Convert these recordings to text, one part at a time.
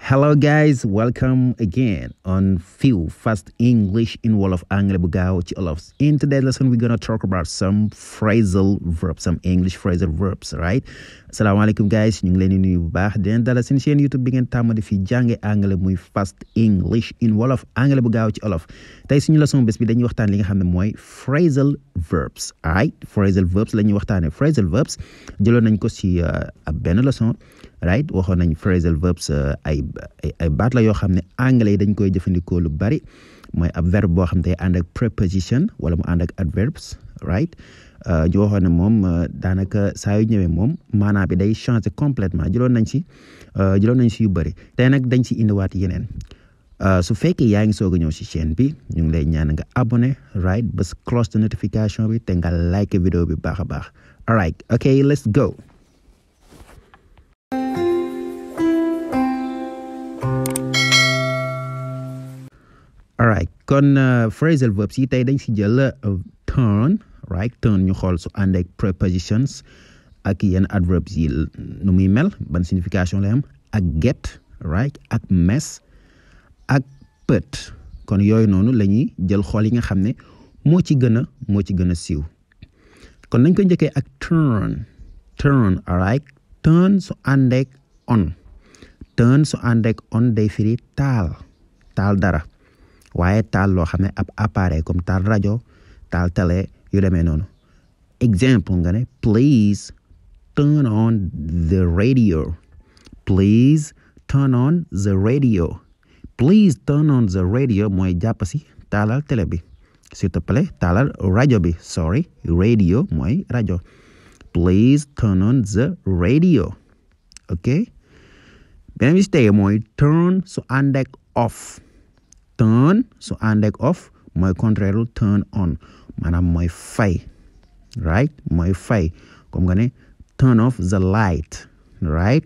Hello guys, welcome again on Few Fast English in Wolof Anglais bu gaaw ci Wolof. In today's lesson we're gonna talk about some phrasal verbs, some English phrasal verbs, right? Asalaamaaleykum guys, ñu ngi leen di nuyu bu baax di leen dalal seen chaîne YouTube bi ngeen tàmm di fi jànge anglais muy Fast English in Wolof Anglais bu gaaw ci Wolof. Tey suñu leçon bés bi dañuy waxtaan li nga xam ne mooy phrasal verbs, right? Phrasal verbs la ñuy waxtaanee. Phrasal verbs jëloon nañ ko si ab benn leçon, right? Waxoon nañ phrasal verbs ay baat la yoo xam ne anglais yi dañ koy jëfandikoo lu bari mooy ab verbe boo xam ne day ànd ak preposition wala mu ànd ak adverbs, right? ñu waxoon ne moom daanaka saa yu ñëwee moom maanaa bi day changer complètement jëloon nañ si yu bari tey nag dañ si indiwaat yeneen su fekkee yaa ngi soog a ñëw si chaîne bi ñu ngi lay ñaan nga abonné, right? Bës cloche de notification bi te nga like vidéo bi baax a baax. All right, okay, let's go. Alright, kon phrasal verbs yi tey dañ si jël turn, right? Turn ñu xool su ànd ak prepositions ak yenn adverbs yi nu muy mel ban signification lay am ak get, right? Ak mess ak put. Kon yooyu noonu la ñuy jël xool yi nga xam ne moo ci gën a siiw. Kon nañ ko njëkkee ak turn, alright? Turn su ànd ak on. Turn su ànd ak on day firi taal dara. waaye taal loo xam ne ab appareil comme taal rajo taal télé yu demee noonu. Exemple nga ne please turn on the radio. Please turn on the radio. Please turn on the radio mooy jàpp si taalal télé bi, s'il te plaît taalal rajo bi, sorry, radio mooy rajo. Please turn on the radio. Ok, beneen bi si tey mooy turn su ànd ak off. Turn su ànd ak off mooy contraire turn on, maanaam mooy fay, right? Mooy fay comme nga ne turn off the light, right?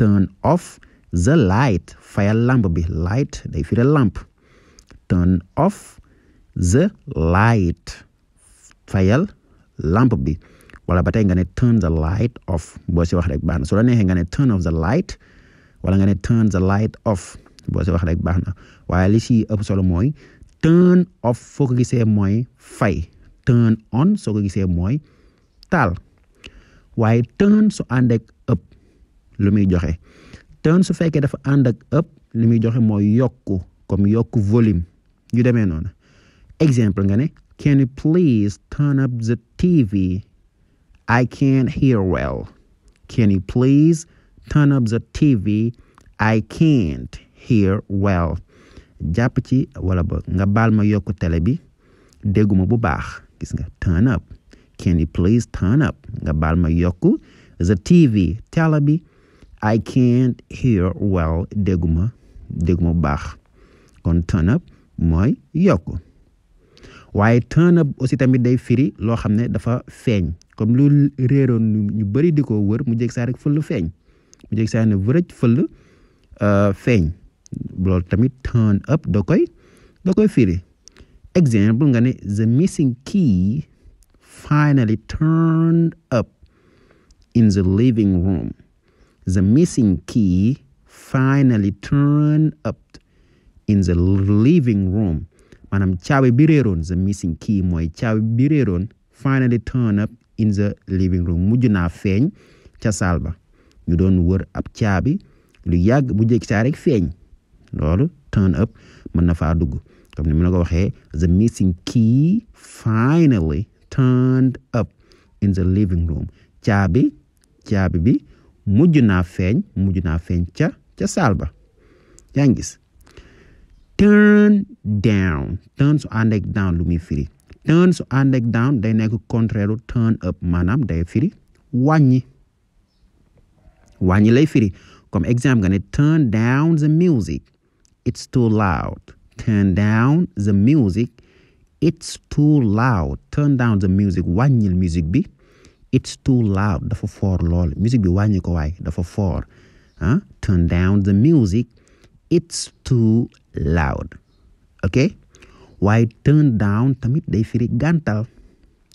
Turn off the light, fayal lampe bi, light day firi lampe. Turn off the light, fayal lampe bi. Wala ba tey nga ne turn the light off, boo si wax rek baax na. Su la neexee nga ne turn off the light wala nga ne turn the light off, boo si wax rek baax na. waaye li si ëpp solo mooy turn off foo ko gisee mooy fay, turn on soo ko gisee mooy taal. waaye turn su ànd ak up lu muy joxe, turn su fekkee dafa ànd ak up lu muy joxe mooy yokku, comme yokku volume yu demee noonu. Exemple nga ne can you please turn up the TV, I can't hear well. Can you please turn up the TV, I can't hear well. Jàpp ci wala boog nga baal ma yokku télé bi dégguma bu baax, gis nga turn up. Can you please turn up, nga baal ma yokku the TV télé bi, I can't hear well, dégguma bu baax. Kon turn up mooy yokku. waaye turn up aussi tamit day firi loo xam ne dafa feeñ, comme lu réeroon ñu bari di ko wër mu jeg saa rek fël feeñ, mu jeg saa ne vërëj fël feeñ. loolu tamit turn up da koy firi. Exemple nga ne the missing key finally turned up in the living room. The missing key finally turned up in the living room. Maanaam caabi bi réeroon, the missing key mooy caabi bi réeroon, finally turned up in the living room, mujj naa feeñ ca saal ba. ñu doon wër ab caabi lu yàgg bu jëkk saa rek feeñ. loolu turn up mën na faa dugg, comme ni mu la ko waxee the missing key finally turned up in the living room. caabi bi mujj naa feeñ ca saal ba. yaa ngi gis. Turn down, turn su ànd ak down lu muy firi. Turn su ànd ak down day nekk contraire turn up, maanaam day firi wàññi lay firi. Comme exemple nga ne turn down the music, it's too loud. Turn down the music, it's too loud. Turn down the music, wàññil musique bi, it's too loud, dafa fort lool. Musique bi wàññi ko waay, dafa fort. Turn down the music, it's too loud. ok, waaye turn down tamit day firi gàntal,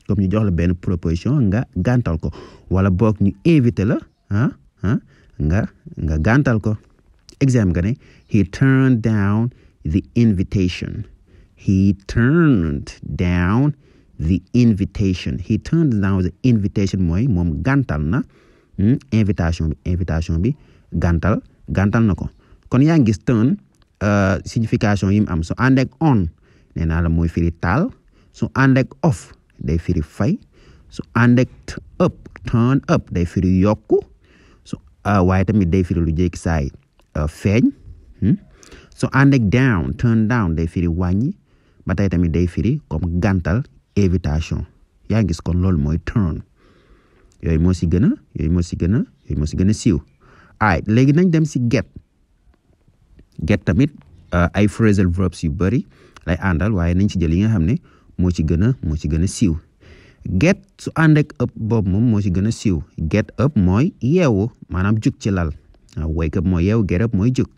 comme ñu jox la benn proposition nga gàntal ko, wala boog ñu invité la nga gàntal ko. exemple nga ne he turned down the invitation. He turned down the invitation. He turned down the invitation mooy moom gàntal na invitation bi gàntal na ko. Kon yaa ngi gis turn signification yi mu am su ànd ak on nee naa la mooy firi taal, su ànd ak off day firi fay, su ànd ak up turn up day firi yokku, su waaye tamit day firi lu jékki saay feeñ, su ànd ak down turn down day firi wàññi, ba tey tamit day firi comme gàntal invitation. yaa ngi gis kon loolu mooy turn. yooyu moo si gën a siiw. alright léegi nañ dem si get tamit ay phrasal verbs yu bari lay àndal waaye nañ ci jël yi nga xam ne moo ci gën a siiw. Get su ànd ak up boobu moom moo ci gën a siiw. Get up mooy yeewu maanaam jug ci lal. Wake up mooy yeewu, get up mooy jug.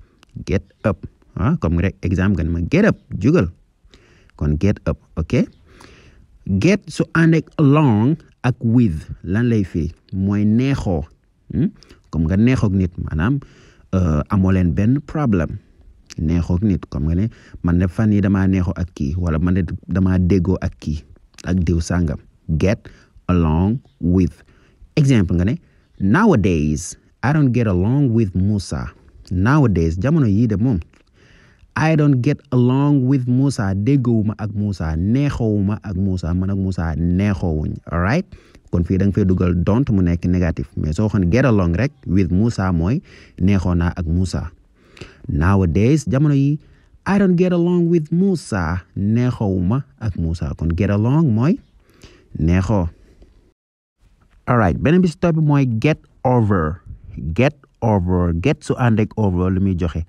Get up comme rek exemple nga ne ma get up jugal kon get up. ok get su ànd ak along ak with lan lay firi mooy neexoo comme nga neexook nit maanaam amoo leen benn problème. neexook nit comme nga ne man de fan yi damaa neexoo ak kii wala man de damaa déggoo ak kii ak diw sàngam. Get along with. Exemple nga ne nowadays I don't get along with Musa. Nowadays jamono yii de moom I don't get along with Musa. déggoowuma ak Musa, neexoowuma ak Musa, man ak Musa neexoowuñ. alright kon fii da nga fay dugal don't mu nekk négatif mais soo waxoon get along rek with Musa mooy neexoo naa ak Musa. Nowadays jamono yi I don't get along with Musa, neexoowuma ak Musa, kon get along mooy neexoo. alright beneen bi si topp mooy get over. Get su ànd ak over li muy joxe.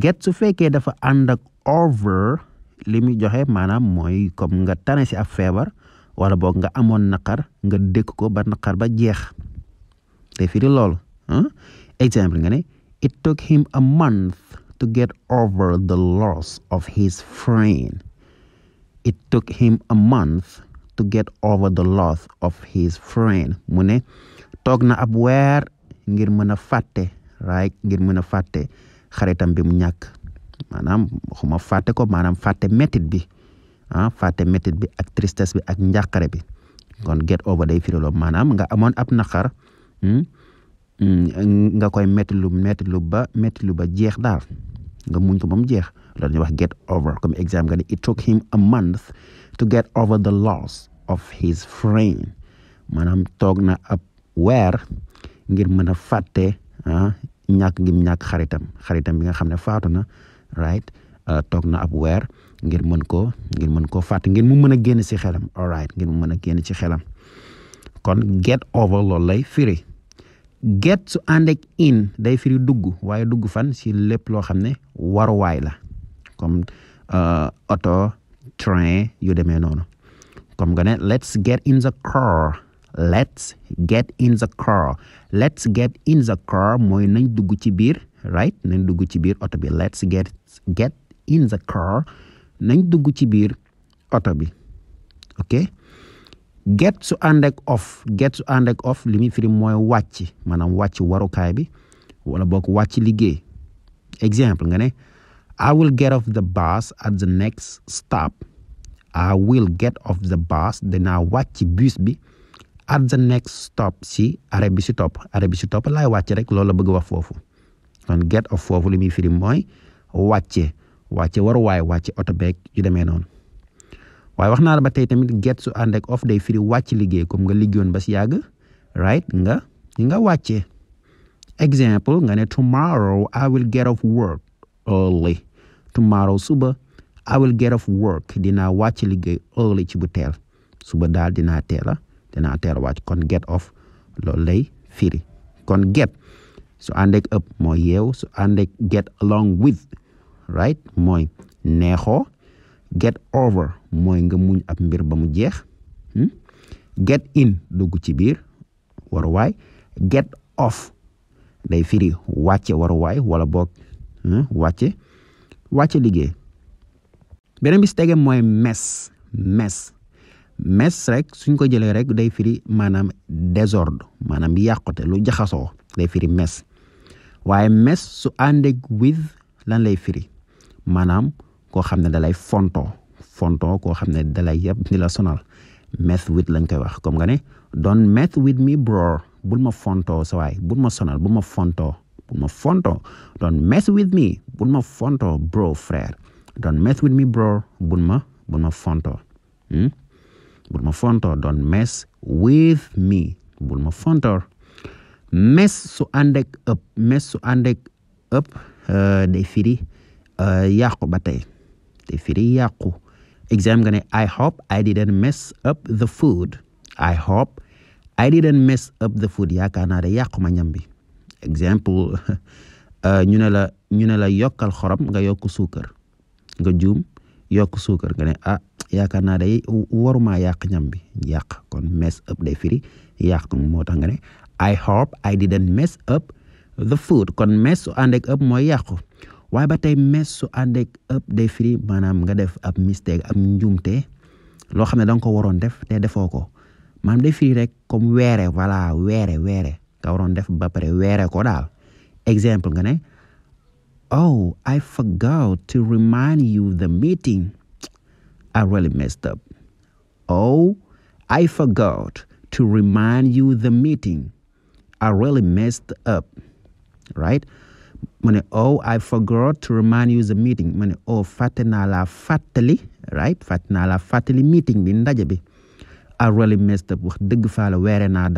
Get su fekkee dafa ànd ak over li muy joxe maanaam mooy comme nga tane si ab feebar wala boog nga amoon naqar nga dëkk ko ba naqar ba jeex te firi loolu. exemple nga ne it took him a month to get over the loss of his friend. It took him a month to get over the loss of his friend. Mu ne toog na ab weer ngir mën a fàtte xaritam bi mu ñàkk. maanaam xuma fàtte ko maanaam fàtte métit bi ak tristesse bi ak njàqare bi. kon get over day firi loolu maanaam nga amoon ab naqar nga koy métitlu ba jeex daal nga muñ ko ba mu jeex loolu ñuy wax get over. comme exemple nga ne it took him a month to get over the loss of his friend. maanaam toog na ab weer ngir mën a fàtte ñàkk gi mu ñàkk xaritam bi nga xam ne faatu na. right toog na ab weer ngir mën koo fàtte ngir mu mën a génn ci xelam. alright ngir mu mën a génn ci xelam. kon get over loolu lay firi. Get su ànd ak in day firi dugg waaye dugg fan si lépp loo xam ne waruwaay la comme auto train yu demee noonu. comme nga ne let's get in the car. Let's get in the car. Let's get in the car mooy nañ dugg ci biir. right nañ dugg ci biir oto bi. let's get in the car nañ dugg ci biir oto bi. ok get su ànd ak off li muy firi mooy wàcc maanaam wàcc warukaay bi wala boog wàcc liggéey. exemple nga ne I will get off the bus at the next stop. I will get off the bus dinaa wàcc bus bi at the next stop si arrêt bi si topp laay wàcc rek loolu la bëgg wax foofu. kon get off foofu li muy firi mooy wàcce waruwaay wàcce oto beeg yu demee noonu. waaye wax naa la ba tey tamit get su ànd ak off day firi wàcc liggéey comme nga liggéeyoon ba si yàgg right nga wàcce. exemple nga ne tomorrow I will get off work early. Tomorrow suba I will get off work dinaa wàcc liggéey early ci bu teel suba daal dinaa teel a wàcc. kon get off loolu lay firi. kon get su ànd ak up mooy yeew, su ànd ak get along with right mooy neexoo. Get over mooy nga muñ ab mbir ba mu jeex. Get in dugg ci biir waruwaay. Get off day firi wàcce waruwaay wala boog wàcce liggéey. beneen bi si tege mooy mess rek suñ ko jëlee rek day firi maanaam désordre maanaam yàqute lu jaxasoo day firi mess. waaye mess su àndeg with lan lay firi maanaam koo xam ne dalay fonto koo xam ne dalay yëpp ni la sonal mess with lañ koy wax comme nga ne don't mess with me bro bul ma fonto sa waay bul ma sonal bul ma fonto don't mess with me bul ma fonto bro frère don't mess with me bro bul ma fonto bul ma fonto don't mess with me bul ma fonto mess su àndeg ëpp day firi yàqu ba tey day firi yàqu exemple nga ne I hope I didn't mess up the food I hope I didn't mess up the food yaakaar naa de yàqu ma ñam bi exemple ñu ne la yokkal xorom nga yokk suukar nga juum yokk suukar nga ne yaakaar naa de waruma yàq ñam bi yàq kon mess up day firi yàq moo tax nga ne I hope I didn't mess up the food kon mess su ànd ak up mooy yàqu waaye ba tey mess su ànd ak up day firi maanaam nga def ab mistake ab njuumte loo xam ne danga ko waroon def te defoo ko maanaam day firi rek comme weere voilà weere nga waroon def ba pare weere ko daal exemple nga ne oh I forgot to remind you the meeting I really messed up oh I forgot to remind you the meeting I really messed up right mu ne oh I forgot to remind you the meeting mu ne oh fàtte naa la fàttali meeting bi ndaje bi I really messed up wax dëgg faa la weere naa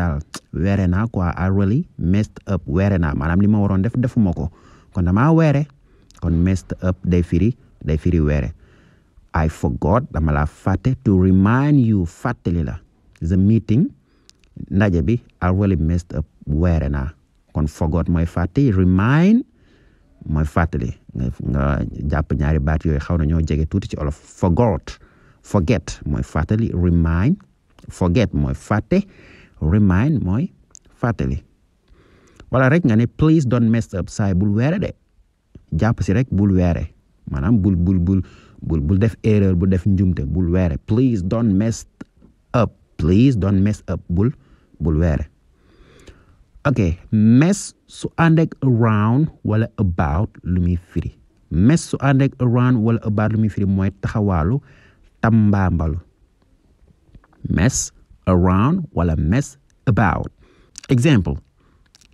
quoi I really messed up weere naa maanaam li ma waroon def defuma ko kon dama weere kon messed up day firi weere I forgot dama la fàtte to remind you fàttali la the meeting ndaje bi I really messed up weere naa kon forgot mooy fàtte remind mooy fàttali nga jàpp ñaari baat yooyu xaw na ñoo jege tuuti ci olof forget mooy fàttali remind forget mooy fàtte remind mooy fàttali wala rek nga ne please don't mess up saay bul weere de jàpp si rek bul weere maanaam bul def erreur bul def njumte bul weere please don't mess up bul weere ok mess su ànd ak around wala about lu muy firi mess su ànd ak around wala about lu muy firi mooy taxawaalu tambaambalu mess around wala mess about example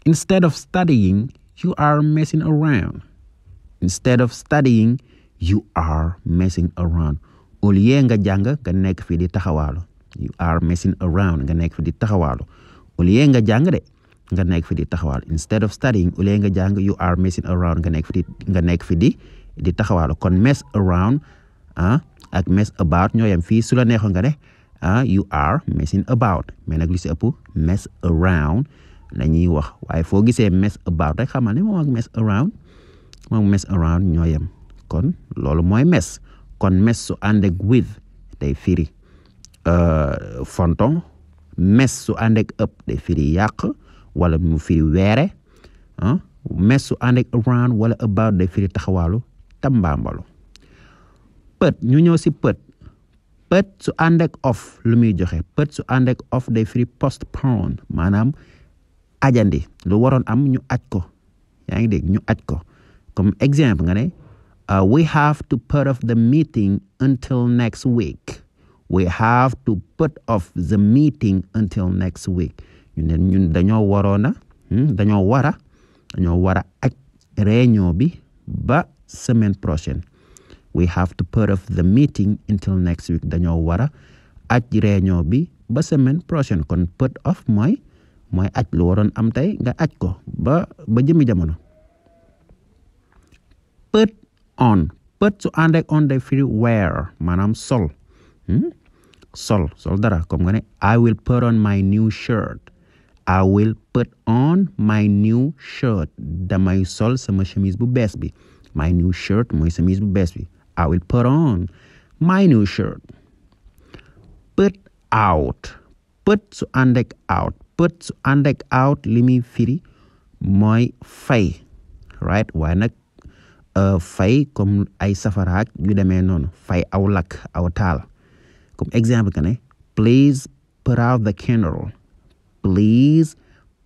instead of studying you are messing around au lieu nga jàng nga nekk fi di taxawaalu you are messing around nga nekk fi di taxawaalu au lieu nga jàng de nga nekk fi di taxawaalu instead of studying au lieu nga jàng you are messing around nga nekk fi di taxawaalu kon mess around ak mess about ñoo yem fii su la neexoon nga ne you are messing about mais nag li si ëpp mess around la ñuy wax waaye foo gisee mess about rek xamal ne moom ak mess around ñoo yem kon loolu mooy mess kon mess su ànd ak with day firi fonton mess su ànd ak up day firi yàq wala mu firi weere mess su ànd ak around wala about day firi taxawaalu tambaambalu pët ñu ñëw si pët su ànd ak off lu muy joxe pët su ànd ak off day firi postpone maanaam ajandi lu waroon am ñu aj ko yaa ngi dégg ñu aj ko comme exemple nga ne we have to put off the meeting until next week ñun dañoo war a aj réunion bi ba semaine prochaine we have to put off the meeting until next week dañoo war a aj réunion bi ba semaine prochaine kon put off mooy aj lu waroon am tey nga aj ko ba jëmi jamono put su ànd ak on day firi wear maanaam sol dara comme nga ne I will put on my new shirt damay sol sama chemise bu bees bi my new shirt mooy chemise bu bees bi I will put on my new shirt put su ànd ak out li muy firi mooy fay right waaye nag fay comme ay safaraak yu demee noonu fay aw lakk aw taal comme exemple que ne please put out the candle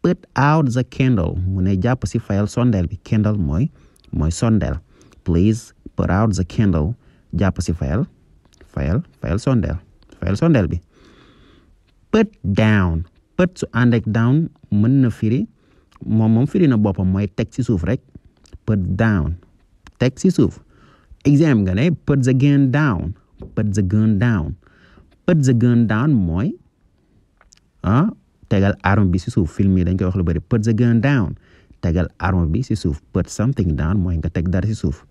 put out the candle mu ne jàpp si fayal sondeel bi candle mooy sondeel please put out the candle jàpp si fayal sondeel bi put down put su ànd ak down mën na firi moom firi na boppam mooy teg ci suuf rek put down teg ci suuf exemple nga ne put the gun down mooy tegal arme bi ci suuf film yi dañ koy wax lu bari put the gun down tegal arme bi ci suuf put something down mooy nga teg dara ci suuf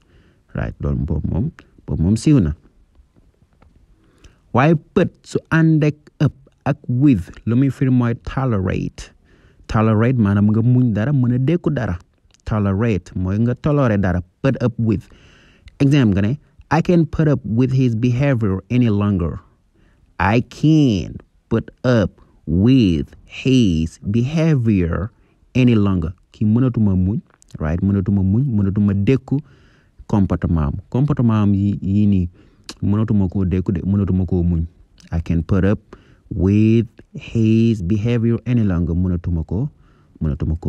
right loolu boobu moom siiw na waaye put su ànd ak up ak with lu muy firi mooy tolerate maanaam nga muñ dara mën a dékku dara tolerate mooy nga toléré dara put up with exemple nga ne I can't put up with his behavior any longer. I can't put up with his behavior any longer. Kii mënatuma muñ right mënatuma dékku comportement am yi nii mënatuma koo dékku de mënatuma koo muñ. I can't put up with his behavior any longer mënatuma koo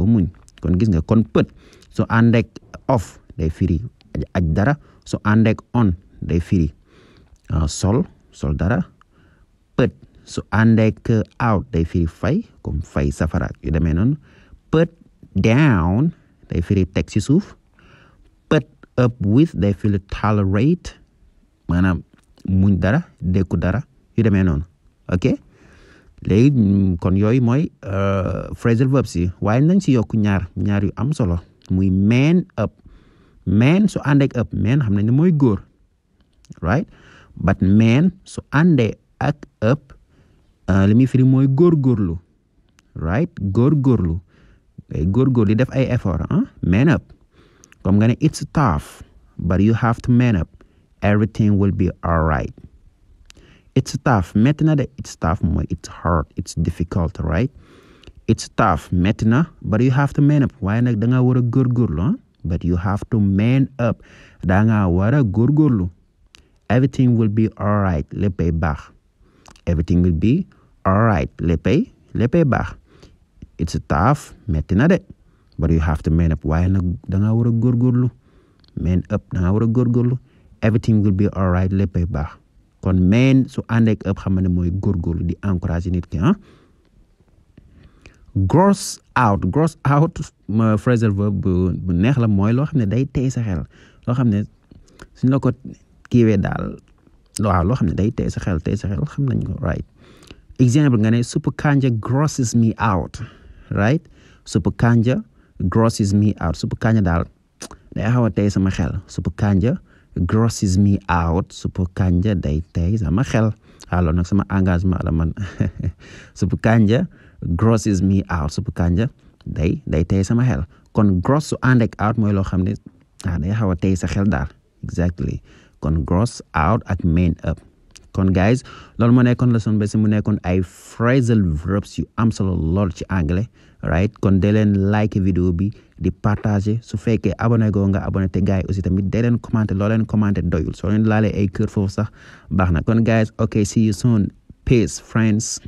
muñ. Kon gis nga kon put so ànd ak off day firi aj dara so ànd ak on day firi sol dara put so ànd ak out day firi fay comme fay safara yu demee noonu put down day firi teg ci suuf put up with day firi tolerate maanaam muñ dara dékku dara yu demee noonu ok léegi kon yooyu mooy phrasal verbs yi waaye nañ ci yokk ñaar yu am solo muy man up man su àndee ak up man xam nañ ne mooy góor right but man su àndee ak up li muy firi mooy góorgóorlu right góorgóorlu di def ay effort man up comme nga ne it's tough but you have to man up everything will be alright. It's tough metti na de it's tough mooy it's hard it's difficult right it's tough metti na but you have to man up waaye nag da nga war a góorgóorlu but you have to man up da nga war a góorgóorlu everything will be alright léppay baax everything will be alright léppay baax it's tough metti na de but you have to man up waaye nag da nga war a góorgóorlu man up da nga war a góorgóorlu everything will be alright léppay baax kon man su ànd ak ëpp xam ne mooy góorgóorlu di encourager nit ki gross out ma phrasal verb bu neex la mooy loo xam ne day tey sa xel loo xam ne suñ la ko kiiwee daal waaw loo xam ne day tey sa xel xam nañ ko right exemple nga ne suppu kanja grosses me out right suppu kanja grosses me out suppu kanja daal day xaw a tey sama xel suppu kanja grosses me out suppu kanja day tey sama xel alors nag sama engagement la man suppu kanja grosses me out suppu kanja day tey sama xel kon gross su ànd ak out mooy loo xam ne day xaw a tey sa xel daal exactly kon gross out ak man up kon guys loolu moo nekkoon leçon bi si mu nekkoon ay phrasal verbs yu am solo lool ci anglais right kon dee leen like vidéo bi di partager su fekkee abonné goo nga abonné te gars yi aussi tamit dee leen commenter loo leen commenter doyul soo leen laalee ay kër foofu sax baax na kon guys okay see you soon peace friends